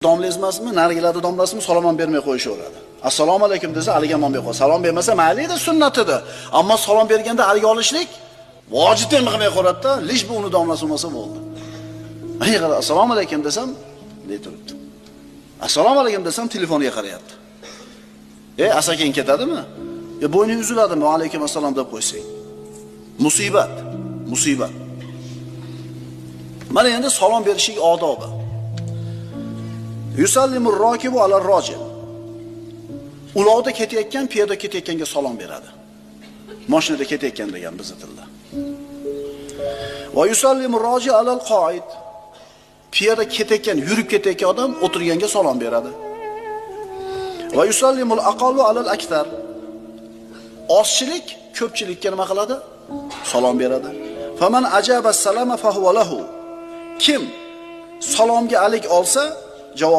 Domla emasmi, narigilarda domlasimi salom ham bermay qo'yishaveradi. Assalomu alaykum desa, haligi ham berib qo'yadi. Salom bermasa mayli edi, sunnat edi. Ammo salom berganda haligi olishlik vojib ham qilmay qo'yadi-da, lish bu uni domlasi bo'lmasa bo'ldi. Mana assalomu alaykum desam, dey turibdi. Assalomu alaykum desam, telefoniga qarayapti. Asaken ketadimi? Bo'yni uziladimi? Va alaykum assalom deb qo'ysang. Musibat, musibat. Mana endi salom berishlik odobi. Yusallimur rokibu alar rojil. Uloqda ketayotgan, piyoda ketayotganga salom beradi. Mashinada ketayotgan degan bizning tilda. Va yusallimur roji alal qoid. Piyoda ketayotgan, yurib ketayotgan odam o'tirganga salom beradi. Va yusallimul aqallu alal aktar. Ozchilik ko'pchilikka nima qiladi? Salom beradi. Faman ajaba salama fa huwa lahu. Kim salomga alik olsa, javob